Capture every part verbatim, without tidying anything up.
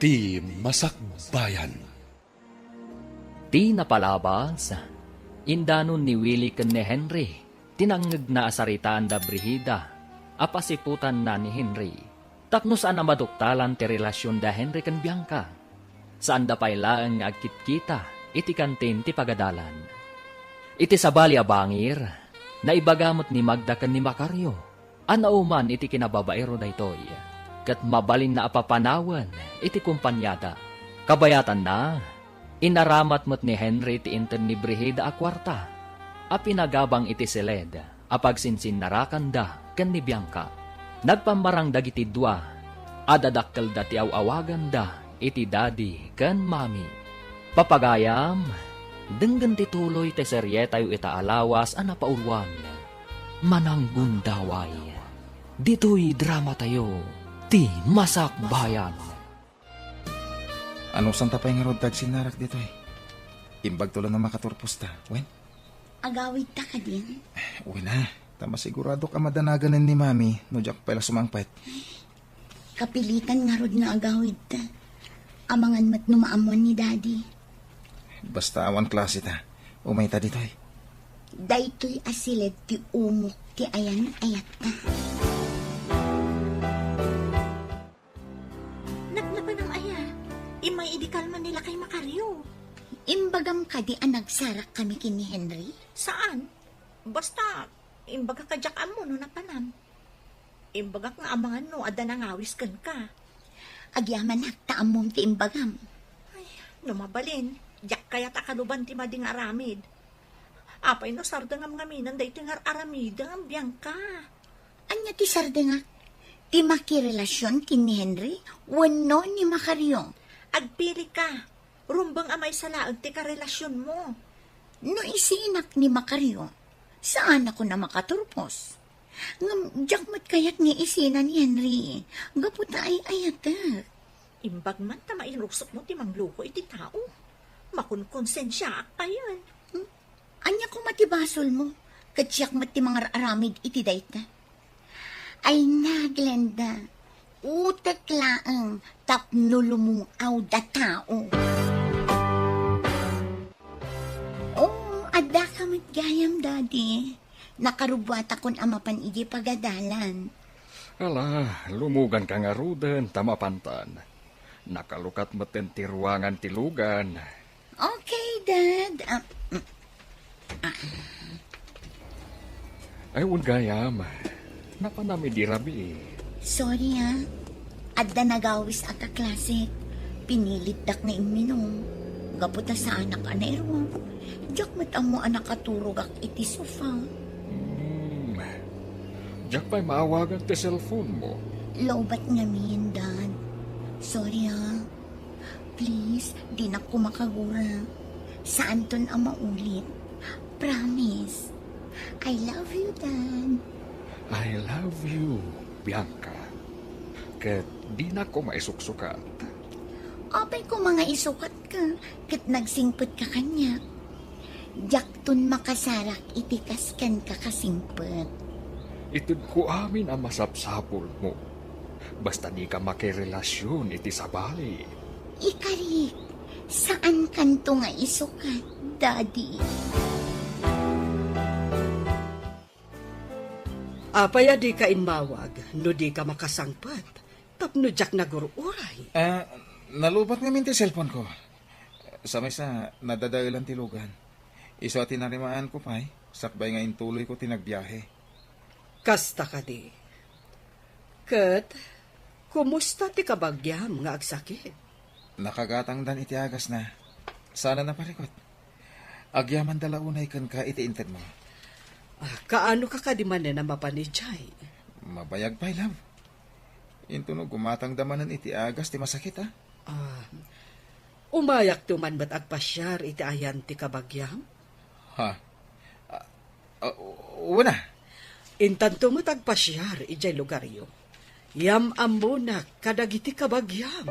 Ti Masakbayan. Ti napalabas, indanon ni Willie ken ni Henry ti nangngegna a saritaan da Brigida a pasiputanna ni Henry tapno saan a maduktalan ti relasion da Henry ken Bianca. Saanda pay laeng nga agkitkita iti kantin ti pagadalan. Iti sabali a bangir, naibaga met ni Magda ken ni Macario a nauman iti kinababaero daytoy, ket mabalinna a papanawen iti kompaniada. Kabayatanna, inaramat met ni Henry ti inted ni Brigida a kuarta a pinagabang iti siled a pagsinsinnarakanda ken ni Bianca. Nagpammarang dagiti dua a dadakkelda ti aw-awaganda iti daddy ken mommy. Papagayam, denggen ti tuloy ti serietayo ita a lawas a napauruan. Mananggundaway. Ditoy dramatayo, ti Masakbayan. Anusanta pay ngarud ti agsinnarak ditoy? Imbagto la no makaturposta, wen? Agawidta kadin? Wen a, ta masiguradok a madanaganen ni Mami no diak pay la sumangpet. Kapilitan ngarud nga agawidta. Amangan met no maammuan ni Daddy. Basta awan klaseta. Umayta ditoy. Daytoy a siled ti umok ti ayan-ayatta. Napnapanam aya? Immay idi kalman ni lakay Macario. Imbagam kadi a nagsarak kami ken ni Henry? Saan? Basta, imbagak a diak ammo no napanam. Imbagak nga amangan no adda nangawis kenka. Agyamanak ta ammom ti imbagam. Ay, no mabalin, diak kayat a kaluban ti madi nga aramid. Apay no sardengam ngamin daytoy nga ar-aramidem, Bianca? Ania ti sardengak? Ti makirelasion ken ni Henry wenno ni Macario? Agpili ka. Rumbeng a maysa laeng ti karelasionmo. No isinak ni Macario, saanakon a makaturpos. Ngem diak met kayat nga isina ni Henry, gapu ta ay-ayatek. Imbag man ta mairusotmo ti mangloko iti tao. Makonkonsensiaak payen. Hmm? Ania koma ti basolmo? Ket siak met ti mangar-aramid iti dayta. Ay na, Glenda, utek laeng tapno lumung-awda tao. Oo, addaka met gayam, Daddy. Nakarubuatakon a mapan idiay pagadalan. Ala, lumuganka ngaruden ta mapantan. Nakalukat metten ti ruangan ti lugan. Okay, Dad. Ah, mm. Ah. Ay, wen gayam. Napanam idi rabii. Sorry, ah. Adda nagawis a kaklasek. Pinilitdak nga imminum. Gapu ta saanak a nairuam. Diak met ammo a nakaturogak iti sofa. Hmm. Diak pay maawagan ti cellphone mo. Lowbat ngamin, Dad. Sorry, ah. Please, dinak koma kagura. Saanton a maulit. Promise. I love you, Dad. I love you, Bianca. Ket dinak koma isuksukat. Apay koma nga isukatka, ket nagsingpetka kaniak. Diakton makasarak iti kas kenka kasingpet. Itedko amin a masapsapulmo. Basta dika makirelasion iti sabali. Ikarik, saankanto nga isukat, Daddy. Apay a dika immawag no dika makasangpet tapno diak nagur-uray? Ah, nalubat ngamin ti cellphone ko. Sa maysa, nadadaelan ti lugan. Isu a tinarimaanko pay, sakbay nga intuloyko ti nagbiahe. Kasta kadi. Ket, kumusta ti kabagiam nga agsakit? Nakagatangdan iti agasna. Saan a naparikut. Agyamanda la unay kenka iti intedmo. Ah, kaanoka kadi manen a mapan idiay? Mabayag pay, love. Intono gumatangda manen iti agas ti masakit, ah. Ah, umayakto man met agpasiar iti ayan ti kabagiam? Ha? Ah, ah, wen a. Intanto met agpasiar idiay lugaryo. Yam-ammonak kadagiti kabagiam.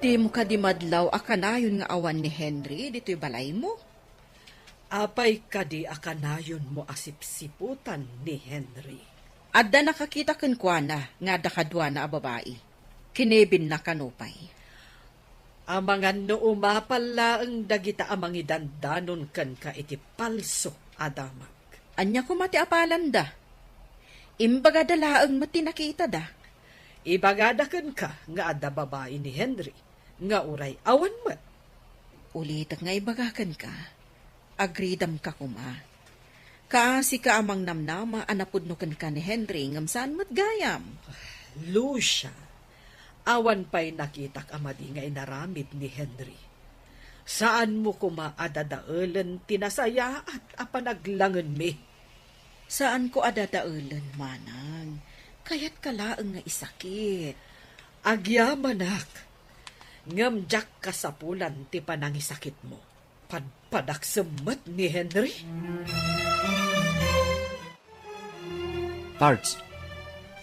Dimo kadi madlaw a kanayon nga awan ni Henry ditoy balaymo? Apay kadi a kanayonmo a sipsiputan ni Henry? Adda nakakita kenkuana nga adda kaduana a babai. Kinibinna kano pay. Amangan no umapal laeng dagita a mangidandanon kenka iti palso a damag. Ania koma ti apalanda? Imbagada laeng met ti nakitada. Ibagada kenka nga adda babai ni Henry nga uray awan met. Ulitek nga ibaga kenka, agridamka koma. Kaasika a mangnamnama a napudno kenka ni Henry ngem saan met gayam. Lucia, awan pay nakitak a madi nga inaramid ni Henry. Saanmo koma a dadaelen ti nasayaat a panaglangenmi. Saanko a dadaelen, manang. Kayatka laeng nga isakit. Agyamanak, ngem diak kasapulan ti panangisakitmo. Padpadaksem met ni Henry. Pards,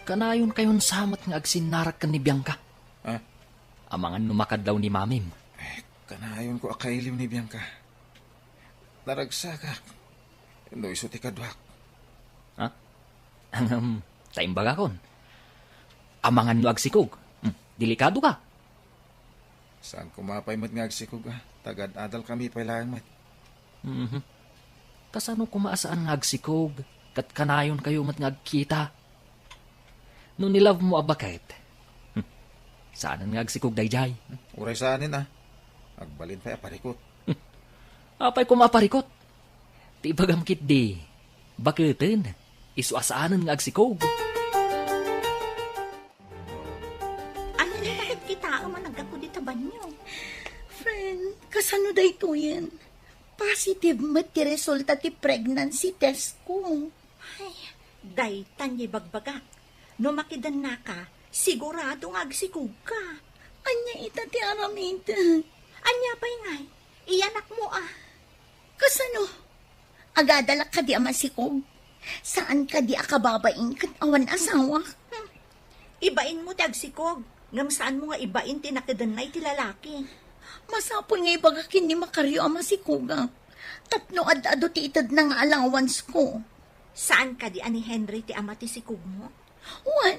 kanayonkayon sa met nga agsinnarak ken ni Bianca. Ah? Amangan no makadlaw ni Mamim. Eh, kanayonko a kailiw ni Bianca. Naragsakak no isu ti kaduak. Ha? Ngem, ta imbagakon. Amangan no agsikog. Hmm, delikado ka. Saan koma pay met nga agsikog, ah. Tagad-adal kami pay laeng met. Mhm. Kasano koma a saan nga agsikog, ket kanayonkayo met nga agkita? No ni-love mo a baket, hmm, saanen nga agsikog daydiay? Uray saanen, ah. Agbalin pay a parikot. Apay koma a parikot? Ti ibagam ketdi, baketen, isu a saanen nga agsikog. Ania dayta ket kitaem a naggapu dita banio? Friend, kasano daytoyen? Positive met ti resulta ti pregnancy test ko. Ay, dayta nga ibagbagak. No makidennaka, sigurado nga agsikogka. Ania ita ti aramid? Ania pay ngay? Iyanakmo a. Kasano? Agadalak kadi a masikog? Saan kadi a kababain ket awan asawa? Hmm. Ibainmo ti agsikog, ngem saanmo nga ibain ti nakidenna iti lalaki. Masapul nga ibaga ken ni Macario a masikogak. Tapno ad-adu ti itedna nga allowance ko. Saan kadi a ni Henry ti ama ti sikogmo? Wen,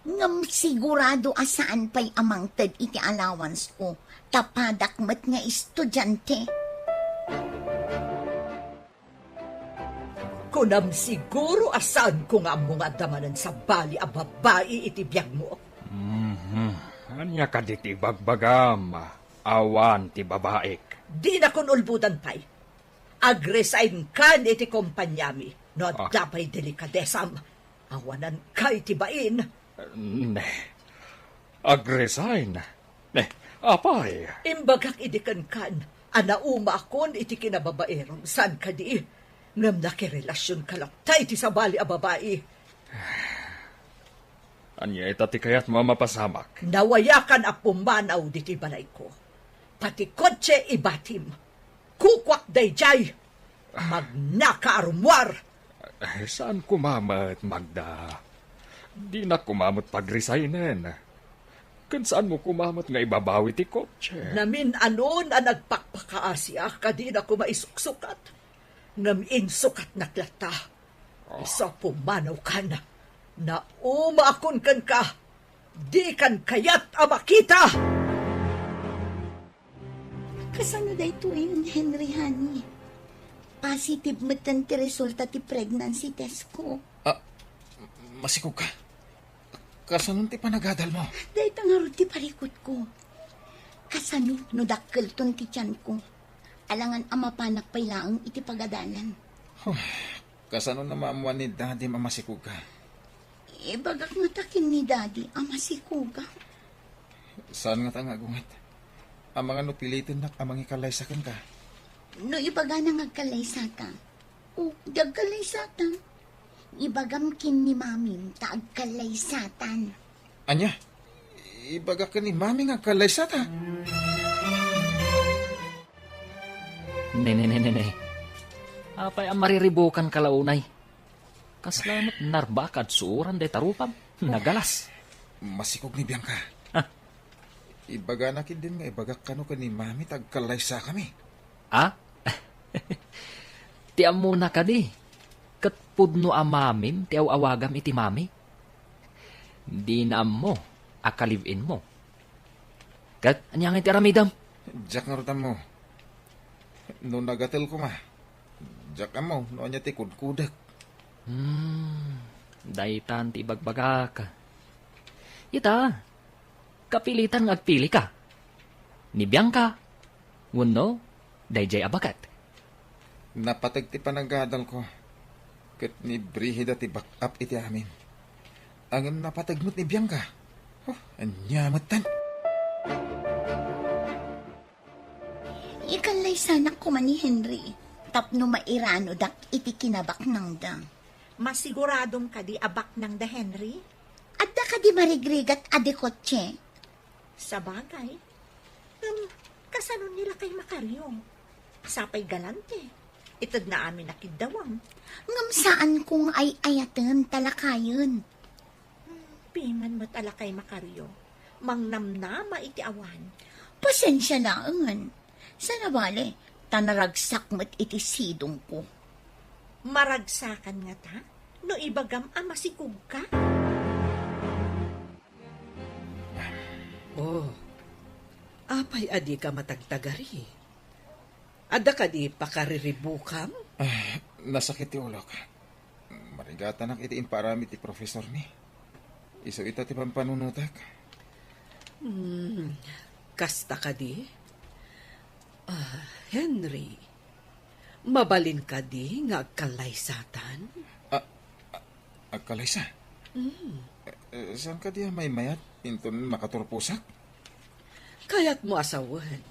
ngem sigurado a saan pay a mangted iti allowance ko, ta padak met nga estudiante. Kunam siguro a saanko nga ammo nga adda manen sabali a babai iti biagmo. Mhm. Ania kadi ti ibagbagam? Awan ti babaik. Dinakon ulbodan pay. Agresign kan iti kompaniami no adda pay delikadesam. Awanan kay ti bain. Ne. Agresign? Ne, apay? Imbagak idi kenkan a naumaakon iti kinababaeram, saan kadi? Ngem nakirelasionka latta iti sabali a babai. Ania ita ti kayatmo a mapasamak? Nawayakan a pumanaw ditoy balayko. Pati kotse ibatim. Kukuak daydiay. Magnaka a rummuar. Eh, saan koma met, Magda? Dinak koma met pagresignen. Ken saanmo koma met nga ibabawi ti kotse? Namin-anon a nagpakpakaasiak a dinak koma isuksukat. Ngem insukatnak latta. Isu a pumanawkan. Naumaakon kenka. Dikan kayat a makita! Kasano daytoyen, Henry, honey? Positive metten ti resulta ti pregnancy test ko. Ah, masikog ka? Kasano ti panagadal mo? Dayta ngarud ti parikot ko. Kasano no dakkelton ti tiyan ko? Alangan a mapanak pay laeng iti pagadalan. Huh, kasano na maammuan ni Daddy a masikog ka? Ibagak ngata ken ni Daddy a masikog ka. Saan ngata nga agunget? Amangan no pilitennak a mangikallaysa kenka? No ibagana nga agkallaysata, o di agkallaysata, ibagam ken ni Mamim ta agkallaysatan. Ania? Ibagak ken ni Mami nga agkallaysata? Ne, ne, ne, ne, ne. Apay a mariribukan ka la unay? Kasla met narbakad suuran dayta rupam. Nagalas. Masikog ni Bianca. Ah. Ibagana ketdin nga ibagak kano ken ni Mami ta agkallaysakami. Ah? Ti ammona kadi. Ket pudno a mamim ti aw-awagam iti mami? Dina ammo a ka-live-inmo. Ket ania ngay ti aramidem? Diak ngarud ammo. No nagatel koma, diak ammo no ania ti kudkudek. Hmm, daytan ti ibagbagak. Ita, kapilitan nga agpilika. Ni Bianca, wenno daydiay a baket. Napateg ti panaggadalko, ket ni Brigida ti back-up iti amin. Ngem napateg met ni Bianca. Oh, ania metten? Ikallaysanak koma ni Henry tapno mairanodak iti kinabaknangda. Masiguradom kadi a baknangda, Henry? Adda kadi marigrigat a dikotse? Sabagay. Ngem, kasano ni lakay Macario? Sapay galante. Itedna amin a kiddawam. Ngem saanko nga ay-ayaten ta lakayen. Hmm, piman met a lakay Macario. Mangnamnama iti awan. Pasensia laengen. Saan a bale, ta naragsak met iti sidongko. Maragsakan ngata? No ibagam a masikogka? Oh, apay a dika matagtagari? Adda kadi pakariribukam? Ah, nasakit ti ulok. Marigatanak iti imparamid ti profesormi. Isu ita ti pampanunotak. Hmm, kasta kadi? Ah, Henry, mabalin kadi nga agkallaysatan? Ah, ah, agkallaysa? Mm. Eh, eh, saan kadi a maymayat inton makaturposak? Kayatmo a sawen,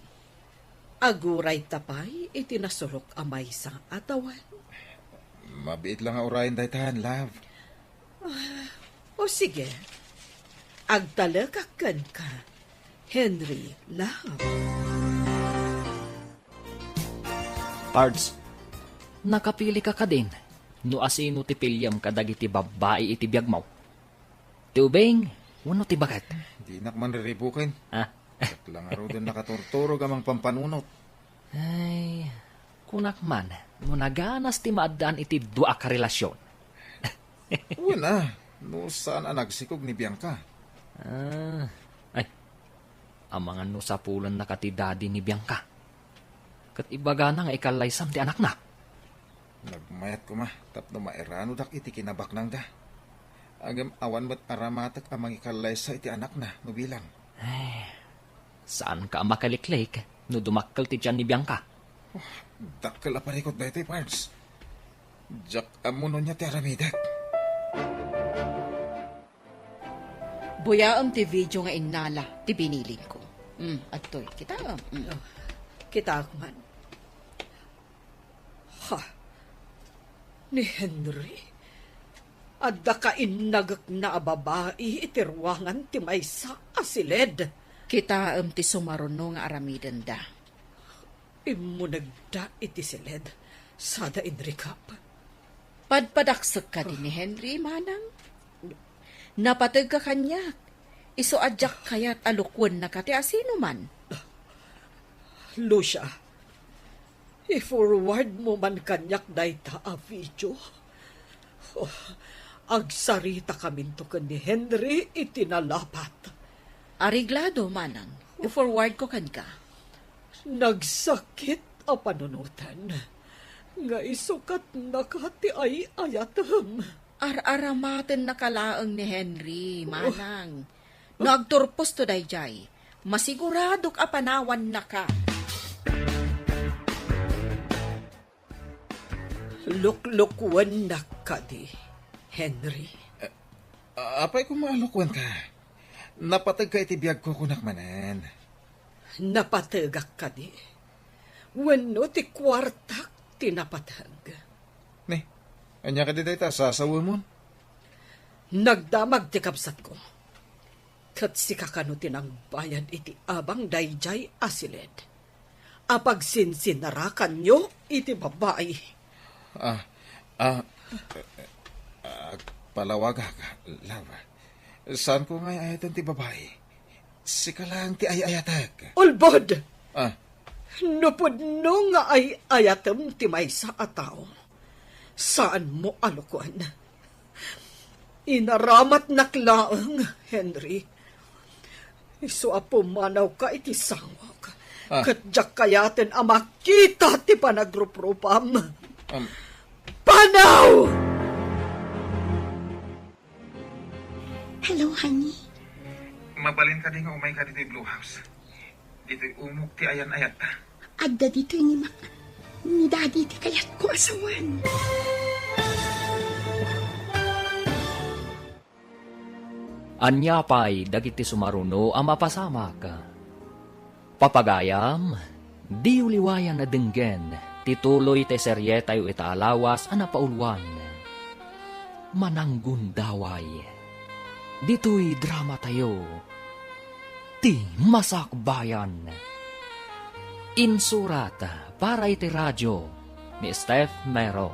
aguray ta pay iti nasurok a maysa a tawen? Mabiit la nga urayen daytan, love. Ah, o sige. Agtalekak kenka, Henry, love. Pards, nakapilika kadin no asino ti piliam kadagiti babbai iti biagmo? Ti ubing wenno ti baket? Dinak man riribuken. Ah. Ket la ngaruden nakaturturog a mangpampanunot. Ay, kunak man, no naganas ti maaddaan iti dua a karelasion. Wen a, no saan a nagsikog ni Bianca. Ah, ay, amangan no sapulennaka ti daddy ni Bianca. Ket ibagana nga ikallaysam ti anakna. Nagmayat koma tapno mairanodak iti kinabaknangda. Ngem awan met aramatek a mangikallaysa iti anakna no bilang. Ay, saanka a makaliklik no dumakkel ti tian ni Bianca. Oh, dakkel a parikut daytoy, Pards. Diak ammo no ania ti aramidek. Buyaem ti video nga innala ti binilingko. Mm, adtoy. Kitaem. Mm. Oh, kitaak man. Ha? Ni Henry? Adda kainnagekna a babai iti ruangan ti maysa a siled. Kitaem ti sumaruno nga aramidenda. Immunegda iti siled, sada inrikap. Padpadaksek kadi ni Henry, manang? Napategka kaniak. Isu a diak kayat a lukuennaka ti asinoman. Lucia, i-forward mo man kaniak dayta a video. Oh, agsaritakaminto ken ni Henry iti nalapat. Areglado, manang. I-forward ko kenka. Nagsakit a panunoten nga isukatnaka ti ay-ayatem. Ar-aramatennaka laeng ni Henry, manang. No agturposto daydiay, masiguradok a panawannaka. Luklukuennak kadi, Henry? Eh, apay koma a lukuenka? Napategka iti biagko, kunak manen. Napategak kadi? Wenno ti kuartak ti napateg? Ni, ania kadi dayta a sasawemon? Nagdamag ti kabsatko. Ket sika kano ti nangbayad iti abang daydiay a siled? A pagsinsinarakanyo iti babbai. Ah, ah, agpalawagak, love. Saanko nga ay-ayaten ti babai. Sika laeng ti ay-ayatek. Ulbod! Ah. No pudno nga ay-ayatem ti maysa a tao, Saanmo a lokoen. Inaramatnak laeng, Henry. Isu a pumanawka iti sangok. Ah. Ket diak kayaten a makita ti panagruprupam. Um. Panaw! Hello, honey. Mabalin kadi nga umayka ditoy Blue House? Ditoy umok ti ayan-ayatta. Adda ditoy ni Ma-, ni Daddy ti kayatko a sawen. Ania pay dagiti sumaruno a mapasamak? Papagayam, diyo liwayan a denggen ti tuloy ti serietayo ita a lawas a napauluan, Mananggundaway. Ditoy dramatayo, Ti Masakbayan. Insurat para iti radio ni Steph Mero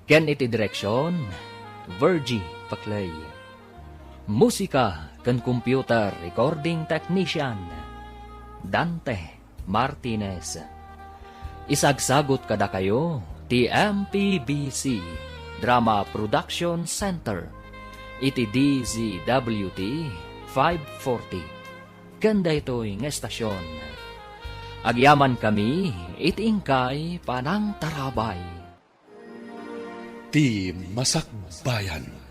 ken iti direksion, Virgie Paclay. Musika ken computer recording technician, Dante Martinez. Isagsagut kadakayo ti M P B C Drama Production Center iti D Z W T five forty ken daytoy nga estasion. Agyamankami iti inkay panangtarabay. Ti Masakbayan.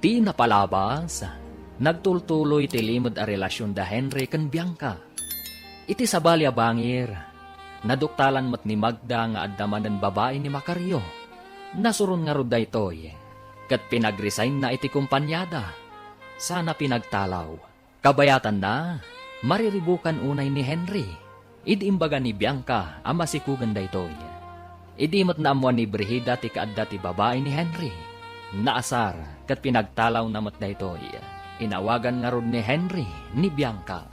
Ti napalabas, nagtultuloy ti limed a relasion da Henry ken Bianca. Iti sabali a bangir, naduktalan met ni Magda nga adda manen babai ni Macario. Nasuron ngarud daytoy, ket pinagresignna iti kompaniada. Sana pinagtalaw. Kabayatanna, mariribukan unay ni Henry. Idi imbaga ni Bianca a masikugen daytoy. Idi met naammuan ni Brigida ti kaadda ti babai ni Henry, naasar ket pinagtalawna met daytoy. Inawagan ngarud ni Henry ni Bianca.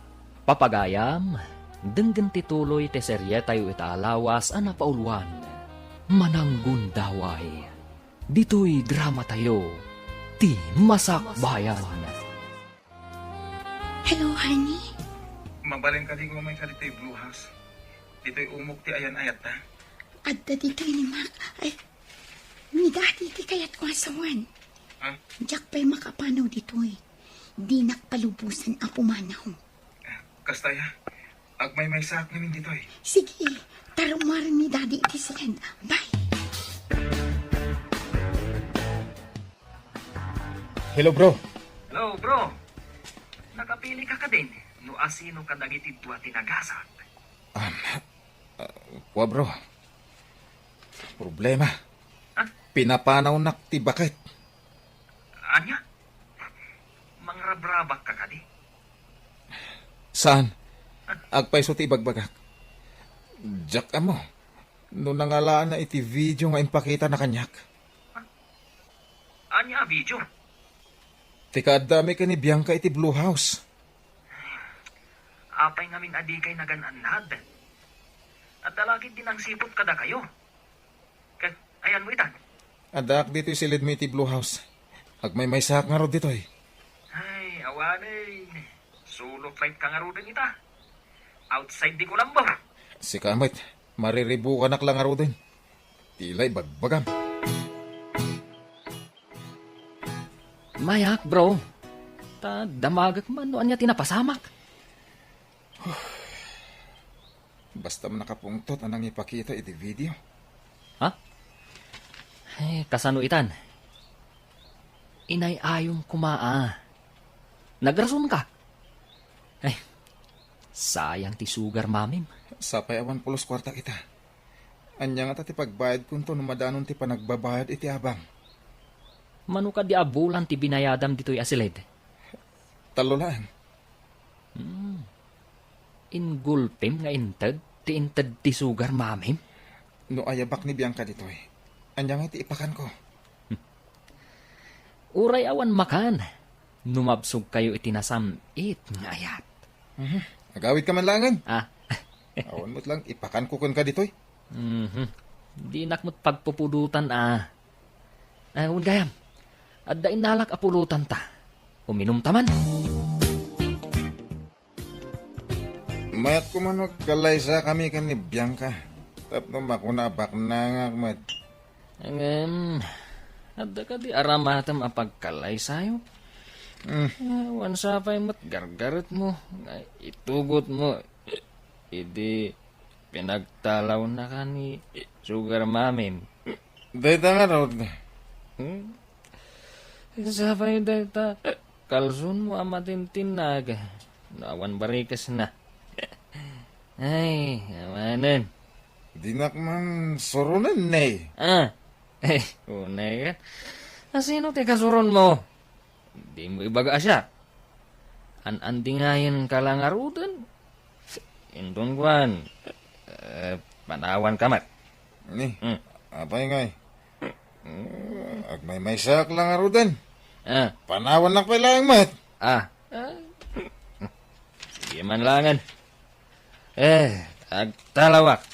Papagayam, denggen ti tuloy ti serietayo ita a lawas a napauluan, Mananggundaway. Ditoy dramatayo, Ti Masakbayan. Hello, honey. Mabalin kadi nga umayka ditoy Blue House? Ditoy umok ti ayan-ayatta. Adda ditoy ni Mac. Ay, ni Daddy ti kayatko a sawen. Ah? Diak pay makapanaw ditoy. Dinak palubosan a pumanaw. Ah, kasta aya. Agmaymaysaak ngamin ditoy. Sige, tarumaren ni Daddy iti siled. Bye. Hello, bro. Hello, bro. Nakapili ka kadin no asino kadagiti dua ti nagasat? Um, uh, kua, bro. Problema. Ah? Pinapanawnak ti baket. Ania? Mangrabrabak ka kadi? Saan? Agpayso ti ibagbagak. Diak ammo no nangalaanna iti video nga impakitana kaniak. Ania a video? Ti kaaddami ken ni Bianca iti Blue House. Apay ngamin a dikay nagan-annad? Adda la ketdi nangsipud kadakayo. Ket ayanmo itan? Addaak ditoy siledmi iti Blue House. Agmaymaysaak ngarud ditoy. Ay, awanen. Solo flight ka ngaruden ita. Outside di Colombo. Sika met, mariribukanak la ngaruden. Ti la ibagbagam. Mayak, bro. Ta damagek man no ania ti napasamak. Basta man nakapungtot a nangipakita iti video. Ha? Ay, kasano itan? Inay-ayom koma a. Nagrasonka. Ay, sayang ti sugar mamim. Sapay awan pulos kuarta ita. Ania ngata ti pagbayadkonto no madanon ti panagbabayad iti abang? Mano kadi a bulan ti binayadam ditoy a siled? Tallo laeng. Hmm. Ingulpem nga inted ti inted ti sugar mamim? No ayabak ni Bianca ditoy, ania ngay ti ipakanko? Uray awan makan, no mabsogkayo iti nasam-it nga ayat. Mhm. Agawidka man laengen. Ah. Awan met lang ipakanko kenka ditoy. Mhm. Dinak met pagpupudotan a. Ay, wen gayam. Adda innalak a pulotanta. Uminumta man. Mayat koma no agkalaysakami ken ni Bianca. Tapno makuna a baknangak met. Ngem, adda kadi aramatem a pagkalaysayo? Hmm. Awan sapay met gargaretmo nga itugotmo idi pinagtalawna ka ni Sugar Mamim. Dayta ngarud. Hmm? Sapay dayta kalsonmo a matintinnag no awan barikesna. Ay, awanen. Dinak man suronen, ne. Ah, eh, unay ka. Asino ti kasuronmo? Dimo ibaga a siak. An-andingayen ka la ngaruden. Inton kuan, eh, panawan ka met. Ni, Hmm. apay ngay? Hmm. Agmaymaysaak la ngaruden. Ah. Panawannak pay laeng met. Ah. Ah. Sige man langen. Eh, agtalawak.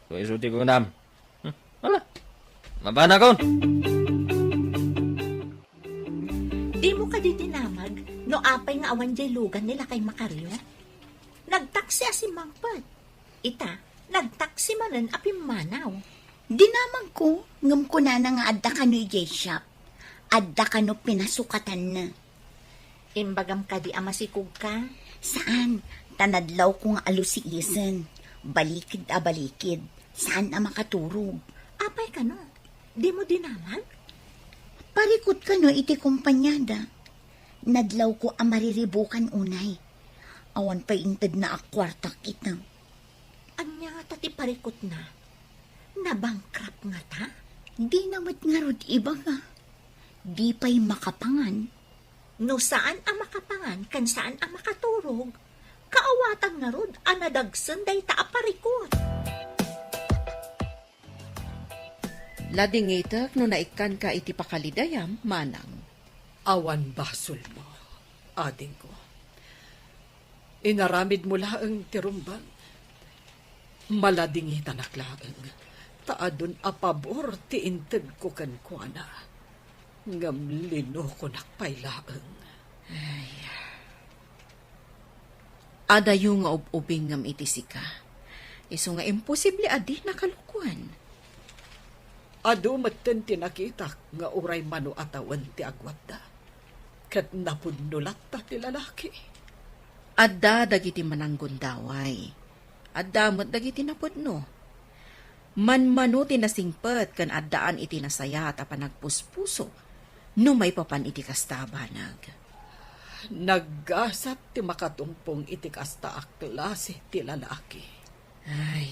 Isu ti kunam. Hmm, ala. Mabanakon. Dimo kadi dinamag no apay nga awan diay lugan ni Lakay Macario? Nagtaksi a simmangpet. Ita, nagtaksi manen a pimmanaw. Dinamagko, ngem kunana nga adda kano idiay shop. Adda kano pinasukatanna. Imbagam kadi a masikogka? Saan, ta nadlawko nga alusiisen. Balikid a balikid. Saan a makaturog. Apay kano? Dimo dinamag? Parikut kano iti kompaniada. Nadlawko a mariribukan unay. Awan pay intedna a kuartak ita. Ania ngata ti parikutna? Nabankrupt ngata? Dina met ngarud ibaga. Di pay makapangan. No saan a makapangan ken saan a makaturog, kaawatan ngarud a nadagsen dayta a parikut. Ladingitek no naikkanka iti pakalidayam, manang. Awan basolmo, adingko. Inaramidmo laeng ti rumbeng. Maladingitanak laeng, ta adun a pabor ti intedko kenkuana. Ngem linokonak pay laeng. Ay. Adayo nga ub-ubingngem iti sika. Isu nga imposible a di nakalukuan. Adu metten ti nakitak nga uray mano a tawen ti agwatda, ket napudno latta ti lalaki. Adda dagiti mananggundaway. Adda met dagiti napudno. Manmano ti nasingpet ken addaan iti nasayaat a panagpuspuso no maipapan iti kasta a banag. Naggasat ti makatungpong iti kasta a klase ti lalaki. Ay,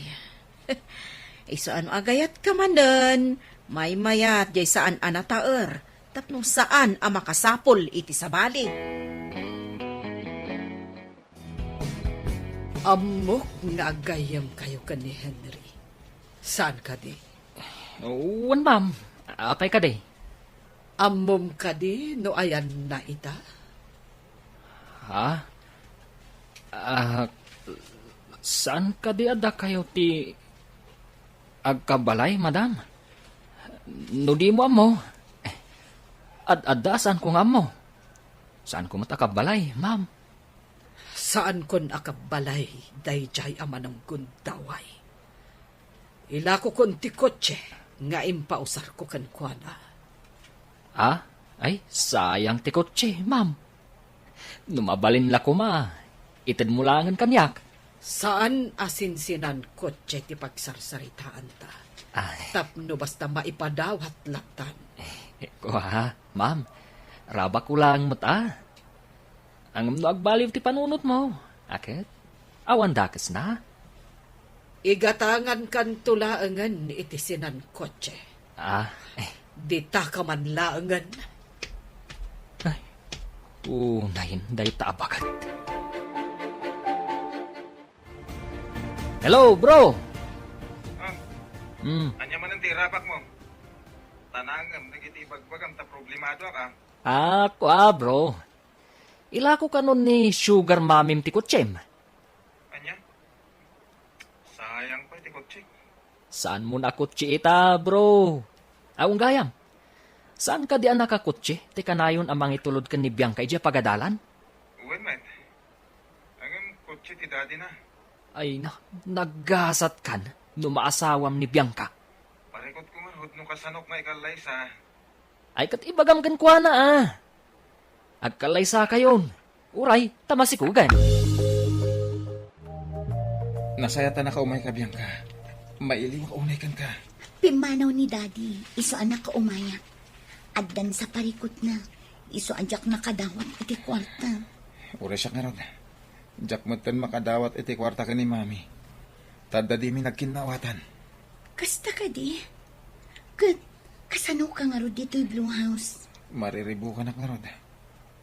isu a no agayatka manen, maymayat jay saan a nataer tapno saan a makasapul iti sabali. Ammok nga aggayyemkayo ken ni Henry. Saan kadi? Wen, ma'am. Apay kadi? Ammom kadi no ayanna ita? Ha? Ah, saan kadi a dakayo ti agkabbalay, madam? No dimo ammo, ad-adda a saanko nga ammo. Saanko met a kabbalay, ma'am. Saankon a kabbalay daydiay a mananggundaway. Ilakokon ti kotse nga impausarko kenkuana. Ah? Ay, sayang ti kotse, ma'am. No mabalin la koma, itedmo laengen kaniak. Saan a sinsinan kotse ti pagsarsaritaanta. Ay. Tapno basta maipadawat lattan. Kua, ma'am, rabakko laeng met a. Ngem no agbaliw ti panunotmo, a ket awan dakesna. Igatangankanto laengen iti sinan kotse. Ah, eh. Ditaka man laengen. Ay, unayen dayta a baket. Hello, bro! Ah, Hmm. Ania manen ti irabakmo? Tanangem dagiti ibagbagam ta problemadoak, ah. Ah, kua, bro. Ilako kanon ni Sugar Mamim ti kotsem. Ania? Sayang pay ti kotse. Saanmo a kotse ita, bro? Aw, gayam. Saan kadi a nakakotse ti kanayon a mangitulod ken ni Bianca idiay pagadalan? Wen met. Ngem kotse ti daddy na. Ay na, naggasatkan no maasawam ni Bianca. Ikot ko ngarud no kasanok nga ikallaysa. Ay, ket ibagam kenkuana, a. Agkallaysakayon. Uray, ta masikugan. Nasayatanaka umayka, Bianca. Mailiwak unay kenka. Pimmanaw ni Daddy, isu a nakaumayak. Addan sa parikutna, isu a diak nakadawat iti kuarta. Uray siak ngarud. Diak metten makadawat iti kuarta ken ni Mami. Ta adda dimi nagkinnaawatan. Kasta kadi? Ket kasanoka ngarud ditoy Blue House? Mariribukanak ngarud.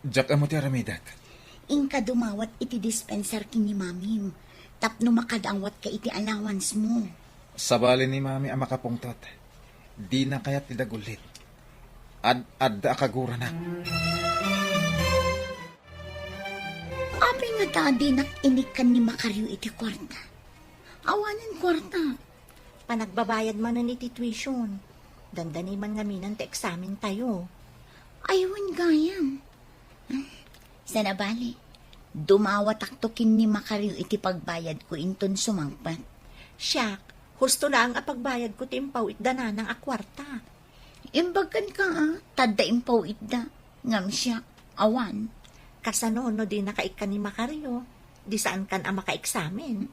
Diak ammo ti aramidek. Inka dumawat iti dispenser ken ni Mamim tapno makadawatka iti allowance mo. Sabali ni Mami a makapungtot. Dina kayat ti dagullit. Ad-adda a kaguranak. Apay ngata a dinak inikkan ni Macario iti kuarta? Awanen kuarta. Panagbabayad manen iti tuition. Dandani man ngamin ti eksamen tayo. Ay, wen gayam. Saan a bale, dumawatakto ken ni Macario iti pagbayadko inton sumangpet. Siak, husto laeng a pagbayadko ti impaw-itda nanang a kuarta. Imbag kenka, a, ta adda impaw-itda. Ngem siak, awan. Kasano no dinaka ikkan ni Macario? Di saankan a makaeksamen.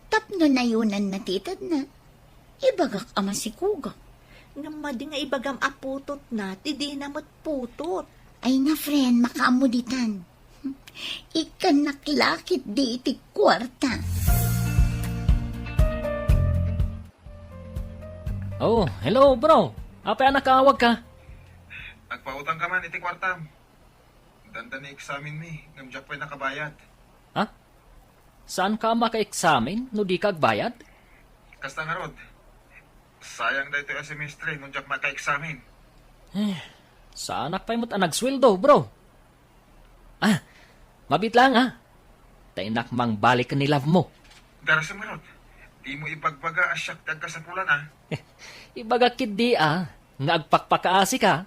Tapno nayonanna ti itedna. Ibagak a masikugak. Ngem madi nga ibagam a putotna, ti dina met putot. Ay nga, friend, makaammo ditan. Ikkannak la ketdi iti kuarta. Oh, hello, bro. Apay a nakaawagka? Agpautangka man iti kuartam. Dandani eksamenmi, ngem diak pay nakabayad. Ha? Saanka a makaeksamen no dika agbayad? Kasta ngarud. Sayang daytoy a semestre no diak makaeksamen. Eh, saanak pay met a nagsueldo, bro. Ah, mabiit laeng, a. Ta innak mangbalik ken ni love mo. Darasem ngarud. Dimo ibagbaga a siak ti agkasapulan, a. Ibagak ketdi, a, nga agpakpakaasika.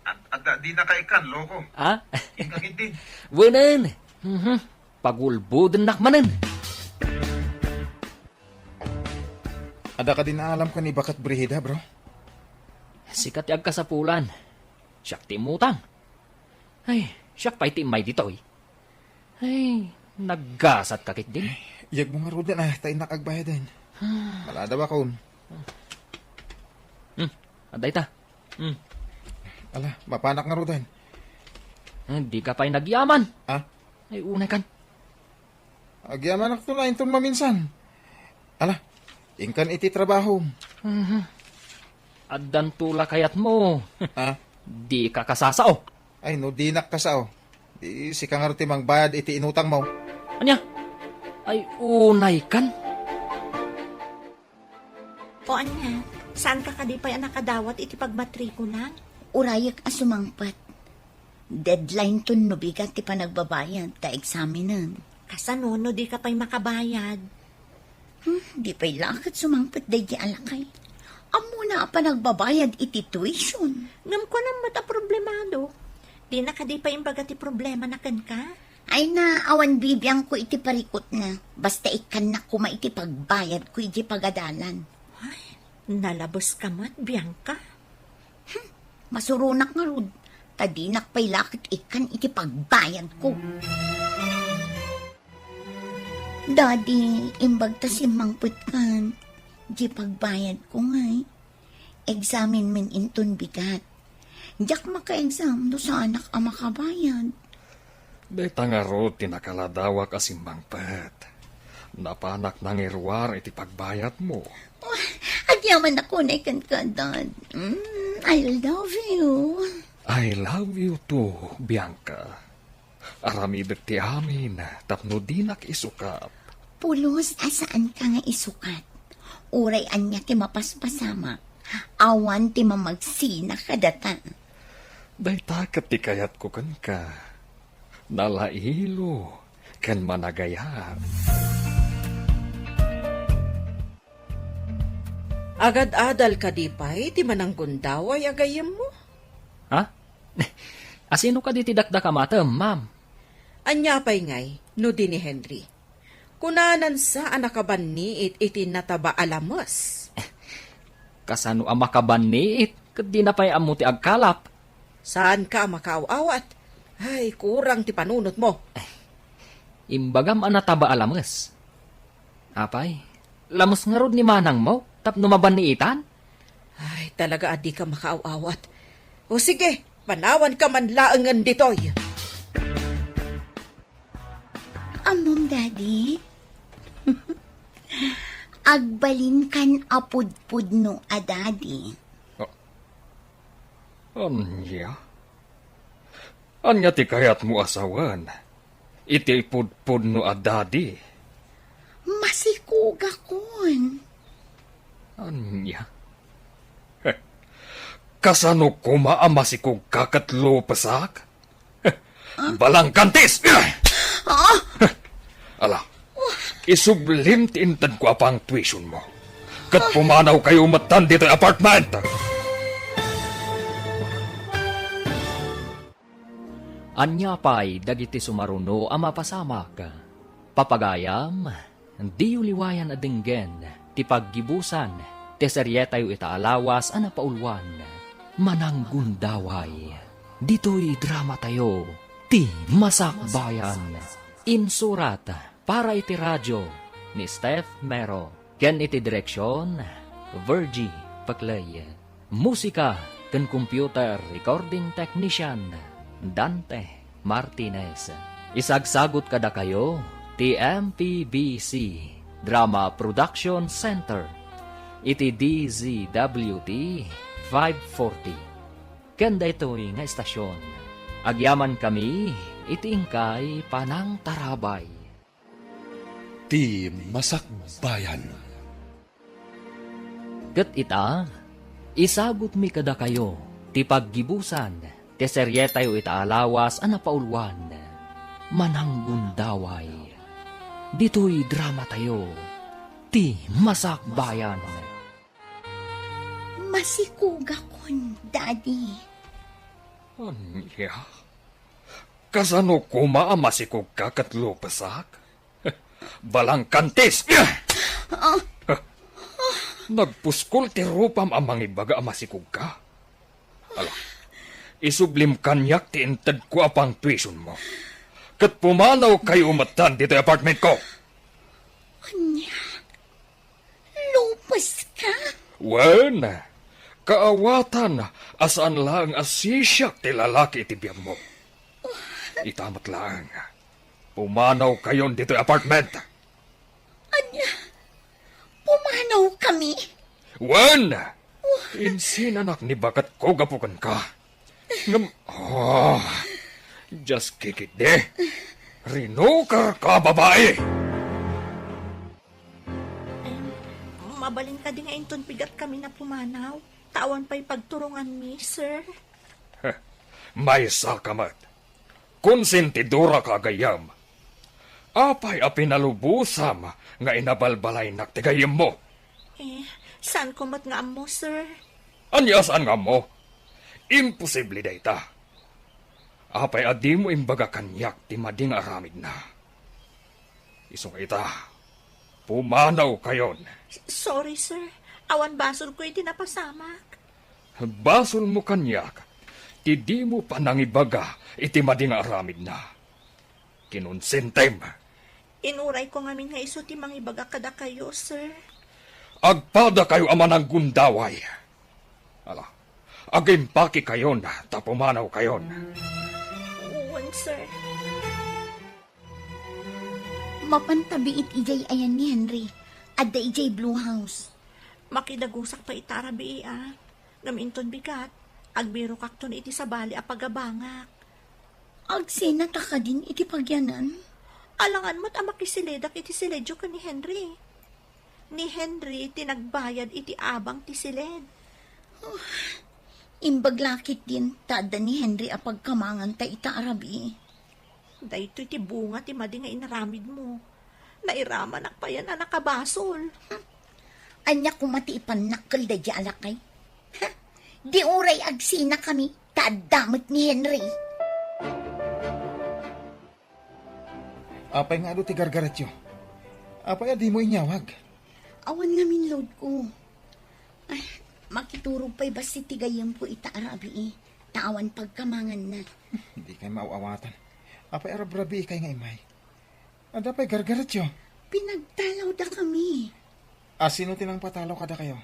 Ad-, adda dinaka ikkan, loko. A? Inka ketdi. Wenen. Mhm. Pagulbodennak manen. Adda kadi naalam ken ni Baket Brigida, bro? Sika ti agkasapulan. Siak ti immutang. Ay, siak pay ti immay ditoy. Ay, naggasatka ketdi. Iyegmo ngaruden, a, ta innak agbayaden. Maladawakon. Hmm, adda ita. Hmm. Ala, mapanak ngaruden. Eh, dika pay nagyaman. A? Ay, unaykan. Agyamanakto la inton maminsan. Ala, inkan iti trabahom. Mhm. Addanto la kayatmo. A? Dika kasasao. Ay, no dinak kasao, di sika ngarud ti mangbayad iti inutangmo. Ania? Ay, unaykan. O ania, saanka kadi pay a nakadawat iti pagmatrikula? Urayek a sumangpet. Deadline ton no bigat ti panagbabayad ta eksamenen. Kasano no dika pay makabayad? Hmm, di pay la ket sumangpet daydi a lakay. Ammona a panagbabayad iti tuition. Ngem kunam met a problemado. Dina kadi pay imbaga ti problemana kenka? Ay na, awan bibiangko iti parikutna. Basta ikkannak koma iti pagbayadko iti pagadalan. Ay, nalabeska met, Bianca. Hmm, masuronak ngarud, ta dinak pay la ket ikkan iti pagbayadko. Daddy, imbag ta simmangpetkan, di pagbayadko ngay. Eksamenmen inton bigat. Diak maka-exam no saanak a makabayad. Dayta ngarud ti nakaladawak a simmangpet. Napanak nangiruar iti pagbayadmo. Oh, agyamanak unay kenka, Dad. Mm, I love you. I love you too, Bianca. Aramidek ti amin tapno dinak isukat. Pulos a saanka nga isukat. Uray ania ti mapaspasamak, awan ti mamagsina kadata. Dayta ket ti kayatko kenka. Nalailo ken managayat. Agad-adal kadi pay ti mananggundaway a gayyemmo? Ha? Asino kadi ti dakdakamatem, ma'am? Ania pay ngay no di ni Henry? Kunanansa a nakabanniit iti nataba a lames. Kasano a makabanniit ket dina pay ammo ti agkalap? Saanka a makaaw-awat? Ay, kurang ti panunotmo. Imbagam a nataba a lames. Apay, lames ngarud ni manangmo tapno mabanniitan? Ay, talaga a dika makaaw-awat. O sige, panawanka man laengen ditoy. Ammom, Daddy? Agbalinkan a pudpudno a daddy. Ah, ania? Ania ti kayatmo a sawen iti pudpudno a daddy? Masikogakon. Ania? Kasano koma a masikogka ket lupesak? Balangkantis! Ah! Ala, isublim ti intedko a pangtuitionmo. Ket pumanawkayo metten ditoy apartment! Ania pay dagiti sumaruno a mapasamak? Papagayam, diyo liwayan a denggen ti paggibusan ti serietayo ita a lawas a napauluan, Mananggundaway. Ditoy dramatayo, Ti Masakbayan. Insurat para iti radio ni Steph Mero. Ken iti direksion, Virgie Paclay. Musika ken computer recording technician, Dante Martinez. Isagsagut kadakayo ti M P B C Drama Production Center iti D Z W T five forty. Ken daytoy nga istasyon, agyamankami iti inkay panangtarabay. Ti Masakbayan. Ket ita, isagutmi kadakayo ti paggibusan ti serietayo ita a lawas a napauluan, Mananggundaway. Ditoy dramatayo, Ti Masakbayan. Masikogakon, Daddy. Ania? Kasano koma a masikogka ket lupesak? Balangkantis! Ah. Nagpuskol ti rupam a mangibaga a masikogka. Ala, isublim kaniak ti intedko a pangtuitionmo. Ket pumanawkayo metten ditoy apartmentko. Ania? Lupeska? Wen, kaawatan a saan laeng a sisiak ti lalaki iti biagmo. Ita met laeng, pumanawkayon ditoy apartment. Ania? Pumanawkami? Wen, insinanak ni baketko gapu kenka. Ngem, ah, just kikiddi. Rinukerka, babai! Em, mabalin kadi nga inton pigatkami a pumanaw? Ta awan pay pagturonganmi, sir. Heh, maysaka met. Konsentidoraka a gayyem. Apay a pinalubosam nga inabalbalaynak ti gayyemmo? Eh, saanko met nga ammo, sir. Ania a saan nga ammo? Imposible dayta. Apay a dimo imbaga kaniak ti madi nga aramidna? Isu nga ita, pumanawkayon. S-, sorry, sir. Awan basolko iti napasamak. Basolmo kaniak ti dimo panangibaga iti madi nga aramidna. Kinonsentem. Inurayko ngamin nga isu ti mangibaga kadakayo, sir. Agpadakayo a mananggundaway. Ala, agimpakekayon ta pumanawkayon. Wen, sir. Mapan ta biit idiay ayan ni Henry. Adda idiay Blue House. Makidagusak pay ita a rabii, a. Ngem inton bigat, agbirokakton iti sabali a pagabangak. Agsenata kadin iti pagyanan? Alangan met a makisilidak iti siledyo ken ni Henry. Ni Henry ti nagbayad iti abang ti siled. Imbag la ketdin ta adda ni Henry a pagkamanganta ita a rabii. Daytoy ti bunga ti madi nga inaramidmo. Nairamanak payen a nakabasol. Ania koma ti ipannak kel daydiay a lakay? Ha? Di uray agsenakami ta adda met ni Henry. Apay nga adu ti gargaretyo? Apay a dimo inyawag? Awan ngamin loadko. Ay, Makiturog pay bassit ti gayyemko ita a rabii, ta awan pagkamanganna. Dikay maaw-awatan. Apay a rabrabiikay nga immay? Adda pay gargaretyo? Pinagtalawdakami. A, sino ti nangpatalaw kadakayo?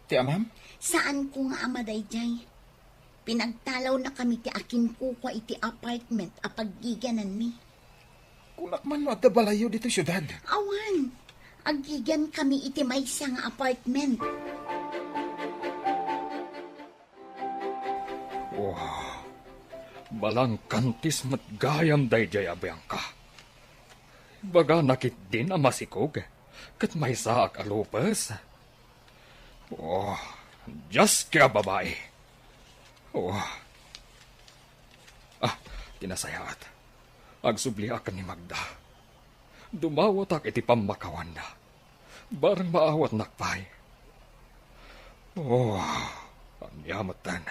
Ti amam? Saanko nga ama daydiay. Pinagtalawna kami ti akinkukua iti apartment a paggigiananmi. Kunak man no adda balayyo ditoy siudad. Awan. Aggigian kami iti maysa nga apartment. Wah, balangkantis met gayam daydiay a Bianca. Ibagana ketdin a masikog, ket maysaak a lupes. Oh, Dios, kaya babai. Oh. Ah, ti nasayaat. Agsubliak ken ni Magda. Dumawatak iti pammakawanna. Bareng maawatnak pay. Oh, ania metten.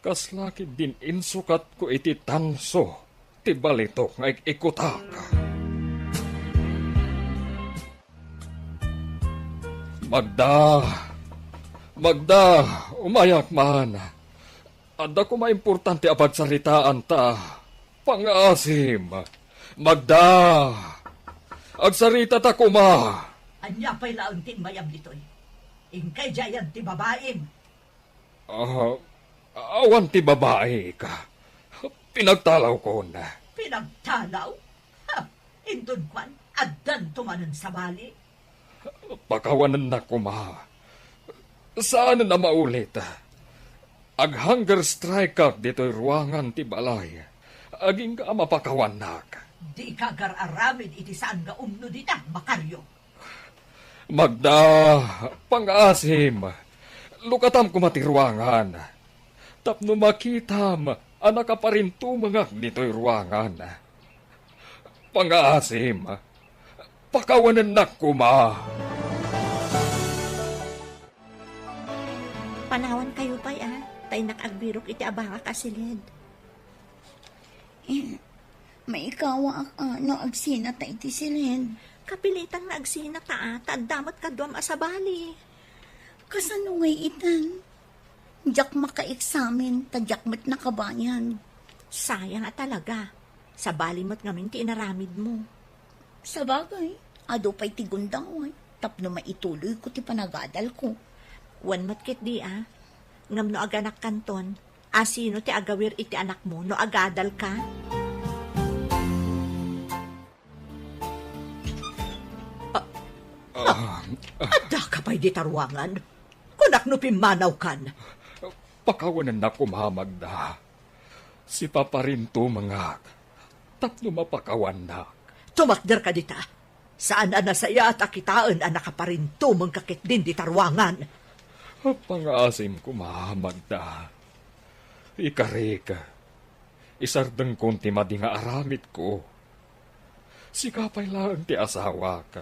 Kasla ketdin insukatko iti tanso ti balitok nga ik-ikutak. Magda! Magda! Umayak man! Adda koma importante a pagsaritaan ta. Pangaasim! Magda! Agsaritata koma! Ania pay laeng ti immayam ditoy? Inkay diayan ti babaim? Ah, awan ti babai, ika. Pinagtalawkon. Pinagtalaw? Ha! Inton kuan, addanto manen sabali? Pakawanennak koma. Saanen a maulit. Ag-hunger strike-ak ditoy ruangan ti balay. Agingga a mapakawannak. Dika agar-aramid iti saan nga umno dita, Macario. Magda, pangaasim, lukatam koma ti ruangan. Tapno makitam a nakaparintumengak ditoy ruangan. Pangaasim, pakawanennak koma. Panawankayo pay, a, ta innak agbirok iti abangak a siled. Eh, maikawaak a no agsinata iti siled. Kapilitan nga agsinata, a, ta adda met kaduam a sabali. Kasano ngay itan? Diak makaeksamen, ta diak met nakabayad. Sayang a talaga. Sabali met ngamin ti inaramidmo. Sabagay, adu pay ti gundaway tapno maituloyko ti panagadalko. Wen met ketdi, a. Ngem no aganakkanton, a, sino ti agawir iti anakmo no agadalka? A, a, addaka pay dita ruangan? Kunak no pimmanawkan. Pakawanennak koma, Magda. Sipaparintumengak tapno mapakawannak. Tumakderka dita. Saan a nasayaat a kitaen a nakaparintumengka ketdin dita ruangan. Pangaasim koma, Magda. Ikarik, isardengkon ti madi nga aramidko. Sika pay laeng ti asawak.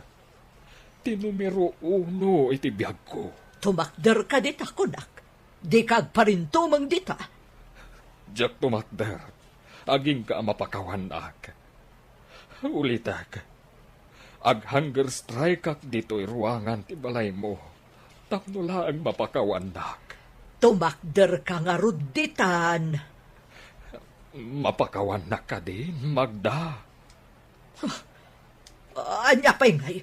Ti numero uno iti biagko. Tumakderka dita, kunak. Dika agparintumeng dita. Diak tumakder. Agingga a mapakawannak. Ulitek, ag-hunger strike-ak ditoy ruangan ti balaymo tapno laeng mapakawannak. Tumakderka ngarud ditan. Mapakawannak kadin, Magda? Huh. Ania pay ngay?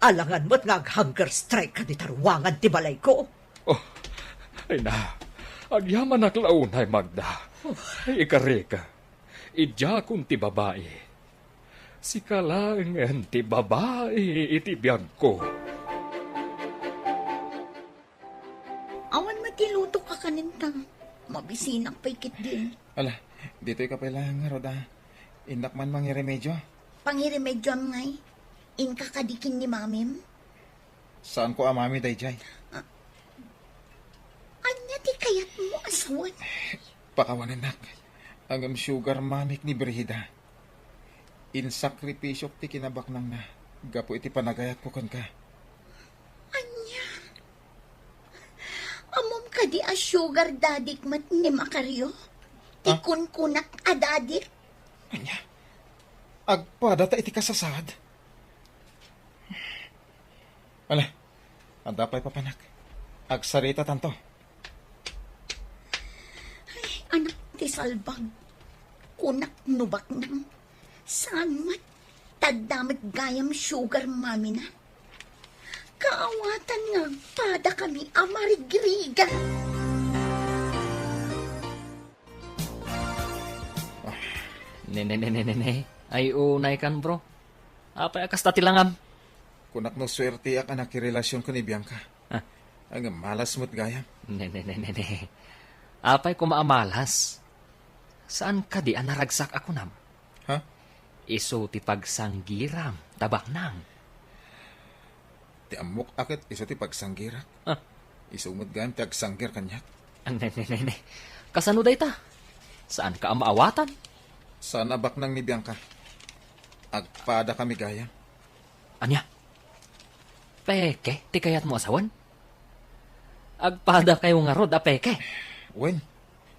Alangan met nga ag-hunger strike-ka dita ruangan ti balayko. Oh, ay na, agyamanak la unay, Magda. Oh. Ikarik, idiakon ti babai. Sika laengen ti babai iti biagko. Awan met ti lutok a kanen ta. Mabisinak pay ketdi. Ala, ditoyka pay laeng ngarud, a. Innak man mangiremedio. Pangiremedioam ngay? Inka kadi ken ni mamim? Saanko a mami daydiay. A-, ania ti kayatmo a sawen? Pakawanennak. Ngem sugar mommy-k ni Brigida. Insakripisiok ti kinabaknangna gapu iti panagayatko kenka. Ania? Ammom kadi a sugar daddy-k met ni Macario? Ti Ah? kunkunak a daddy-k? Ania? Agpadata iti kasasaad? Ala, Adda pay papanak. Agsaritatanto. Ay, anak ti salbag. Kunak no baknang. Saan met? Tadda met gayam sugar mommy na. Kaawatan nga agpada kami a marigrigat. Ah, ne, ne, ne, ne, ne, ne. Ay, unay kan, bro. Apay a kasta ti langam? Kunak no suerteak a nakirelasyon ken ni Bianca. Ah. Ngem malas met gayam. Ne, ne, ne, ne, ne. Apay koma a malas? Saan kadi a naragsak a kunam? Ha? Isu ti pagsanggiram, ta baknang. Ti ammok a ket isu ti pagsanggirak. Ah. Isu met gayam ti agsanggir kaniak. Ah, ne, ne, ne, ne. Kasano dayta? Saanka a maawatan? Saan a baknang ni Bianca. Agpada kami gayam. Ania? Peke ti kayatmo a sawen? Agpada kayo ngarud a peke? Wen,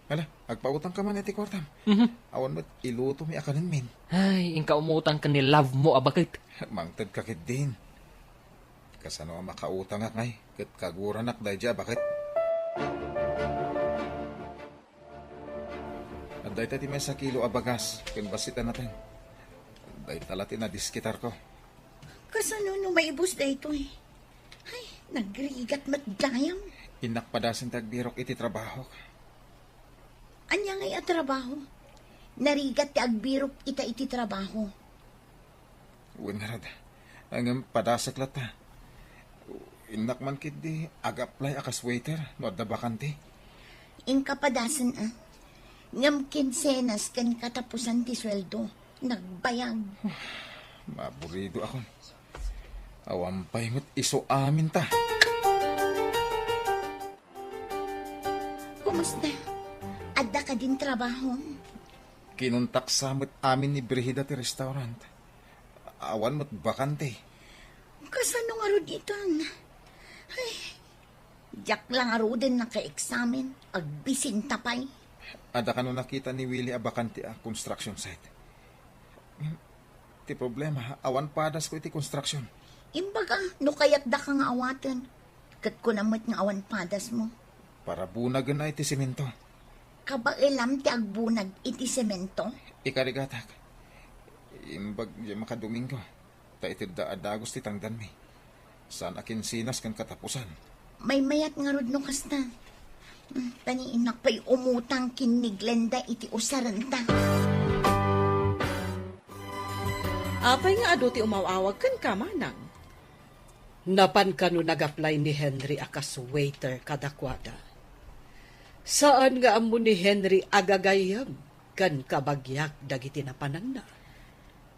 ala, agpautang ka man iti kuartam. Mhm. Awan met iluto mi a kanenmin. Ay, inka umutang ken ni love mo a baket. Mangted ka ketdin. Kasano a makautangak ngay, ket kaguranak daydi a baket. Adda ita ti maysa kilo a bagas ken bassit a nateng. Dayta la ti nadiskitarko. Kasano no maibus daytoy? Ay, nagrigat met gayam. Innak padasen ti agbirok iti trabahok. Ania ngay a trabaho? Narigat ti agbirok ita iti trabaho. Wen ngarud. Ngem padasek latta. Innak man ketdi ag-apply a kas waiter no adda bakante. Inka padasen a. Ngem kinsenas ken katapusan ti sueldo. Nagbayag. Maburidoakon. Awan pay met isu aminta. Kumusta? Adda kadin trabaho? Kinuntaksa met amin ni Brigida ti restaurant. Awan met bakante. Kasano ngarud itan? Ay, diak la ngaruden nakaeksamen, agbisinta pay. Adda kano nakita ni Willie a bakante a construction site? Ti problema, awan padasko iti construction. Imbaga, no kayatdaka nga awaten, ket kuna met nga awan padasmo. Para bunagen a iti semento. Kabaelam ti agbunag iti semento? Ikarigatak. Imbag diay makadomingo, ta itedda a dagus ti tangdanmi. Saan a kinsenas ken katapusan. Maymayat ngarud no kasta. Hmm, tani innak pay umutang ken ni Glenda iti usarenta. Apay nga adu ti umaw-awag kenka, manang? Napan kano nag-apply ni Henry a kas waiter kadakuada? Saan nga ammo ni Henry a gagayyem ken kabagiak dagiti napananna.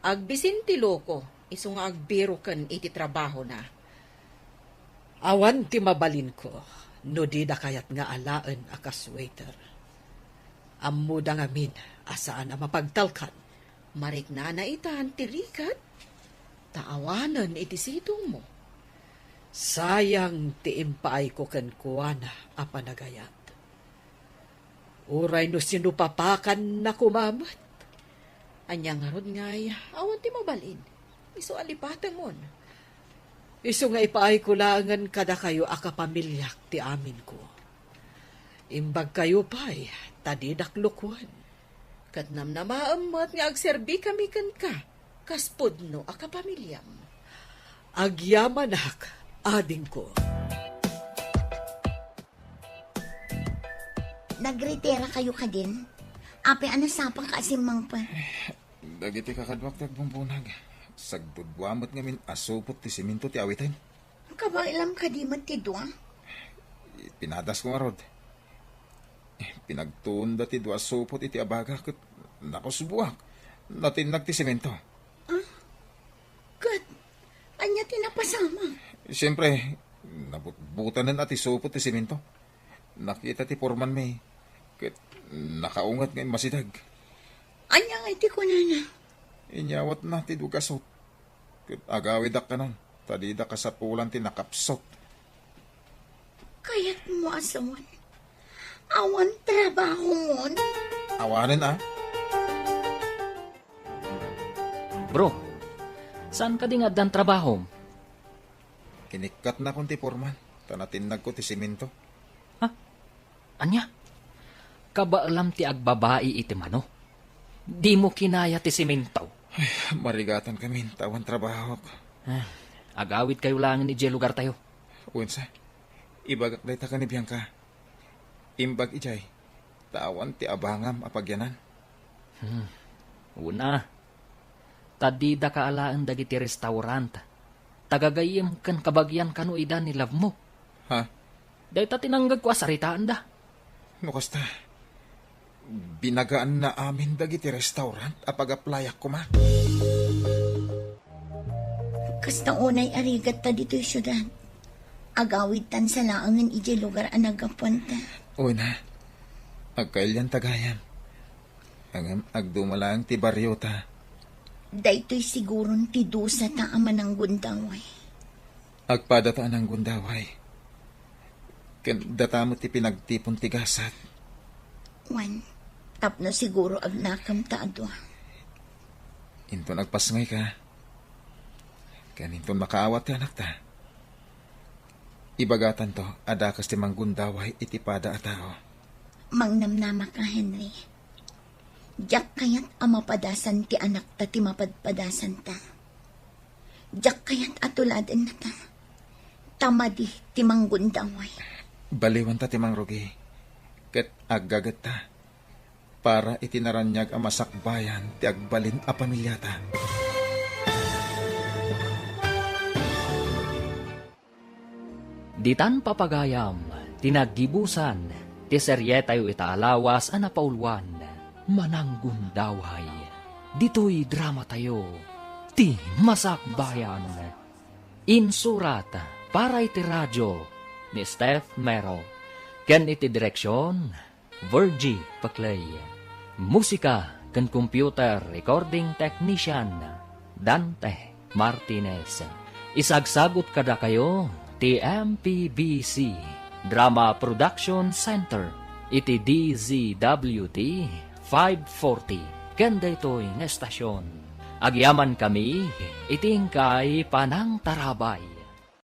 Agbisin ti loko, isu nga agbiroken iti trabahona. Awan ti mabalinko no dida kayat nga alaen a kas waiter. Ammoda ngamin a saan a mapagtalkan. Mariknana itan ti rigat, ta awanen iti situngmo. Sayang ti impaayko kenkuana a panagayat. Uray no sinupapakanna koma met. Ania ngarud ngay, awan ti mabalin. Isu a lipatengon. Isu nga ipaayko laengen kadakayo a kapamiliak ti aminko. Imbagkayo pay, ta didak lukuen. Ket namnamaem met nga agserbikami kenka, kas pudno a kapamiliam. Agyamanak, adingko. Nagritira kayo kadin? Apay a nasapa ka a simmangpet? Dagiti kakaduak ti agbumbunag. Sagdudua met ngamin a supot ti semento ti awiten. Kabaelam kadi met ti dua? Pinadasko ngarud. Pinagtuonda ti dua a supot iti abaga ket nakusboak. Natinnag ti semento. Ah? Ket ania ti napasamak? Siempre, nabutbutanen a ti supot ti semento. Nakita ti pormanmi, ket nakaunget nga immasideg. Ania ngay ti kunana? Inyawatna ti dugasot, ket agawidak kanon, ta dida kasapulan ti nakapsut. Kayatmo a sawen, awan trabahomon? Awanen a. Bro, saan kadi nga addan trabahom? Inikkatnakon ti porman, ta natinnagko ti semento. Ha? Ania? Kabaelam ti agbabai iti mano? Dimo kinaya ti semento? Ay, marigatankami, ta awan trabahok. Ah, agawidkayo laengen idiay lugartayo. Wensa, ibagak dayta ken ni Bianca. Imbag idiay, ta awan ti abangam a pagyanan. Hmm. Una, ta didaka alaen dagiti restaurant. Tagagayyem ken kabagian kano ida ni love mo. Ha? Dayta ti nangngegko a saritaenda. No kasta, binagaanna amin dagiti restaurant a pag-applyak koma. Kasta unay a rigatta ditoy siudad. Agawidtan sa laengen idiay lugar a naggapuanta. Una, agkailianta gayam. Ngem agduma laeng ti bariota. Daytoy siguron ti dusata a mananggundaway. Agpadata a nanggundaway. Ken data met ti pinagtipon ti gasat. Wen, tapno siguro agnakamta a dua. Inton agpasngayka, ken inton makaawat ti anakta, ibagatanto a dakes ti manggundaway iti pada a tao. Mangnamnamaka, Henry. Diak kayat a mapadasan ti anakta ti mapadpadasanta. Diak kayat a tuladennata. Ta madi ti manggundaway. Baliwanta ti mangrugi, ket aggagetta para iti naraniag a masakbayan ti agbalin a pamiliata. Ditan papagayam ti naggibusan ti serietayo ita a lawas a napauluan, Mananggundaway. Ditoy dramatayo, ti Masakbayan. Insurat para iti radio ni Steph Mero, ken iti direksion, Virgie Paclay. Musika ken computer recording technician, Dante Martinez. Isagsagut kadakayo ti M P B C Drama Production Center iti D Z W T five forty ken daytoy nga estasion. Agyamankami iti inkay panangtarabay.